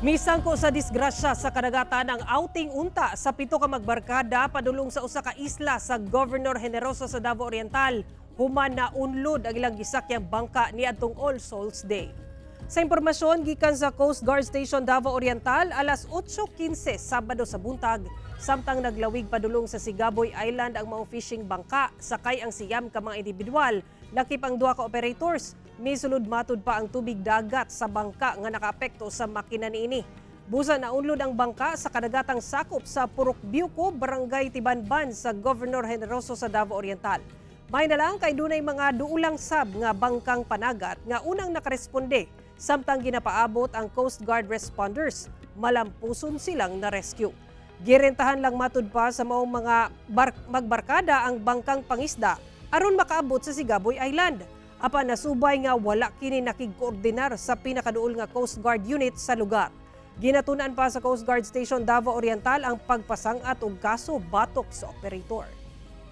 Misangko sa disgrasya sa kadagatan ang outing unta sa pito ka magbarkada padulong sa usa ka isla sa Governor Generoso sa Davao Oriental human na unlod ang ilang gisakyang bangka niadtong All Souls Day. Sa impormasyon gikan sa Coast Guard Station Davao Oriental, alas 8:15 Sabado sa buntag, samtang naglawig padulong sa Sigaboy Island ang mga fishing bangka sakay ang 9 ka mga individual, lakip ang duha ka operators. Misulod matud pa ang tubig dagat sa bangka nga nakaapekto sa makina niini. Busa naunlod ang bangka sa kadagatang sakop sa Purok Biuco, Barangay Tibanban sa Governor Generoso sa Davao Oriental. May na lang kay dunay mga duulang sab nga bangkang panagat nga unang nakaresponde samtang ginapaabot ang Coast Guard responders. Malampuson silang na-rescue. Girentahan lang matud pa sa maong mga magbarkada ang bangkang pangisda aron makaabot sa Sigaboy Island. Apan nasubay nga wala kini nakigkoordinar sa pinakaduol nga Coast Guard unit sa lugar. Ginatun-an pa sa Coast Guard Station Davao Oriental ang pagpasang-at og kaso batok sa operator.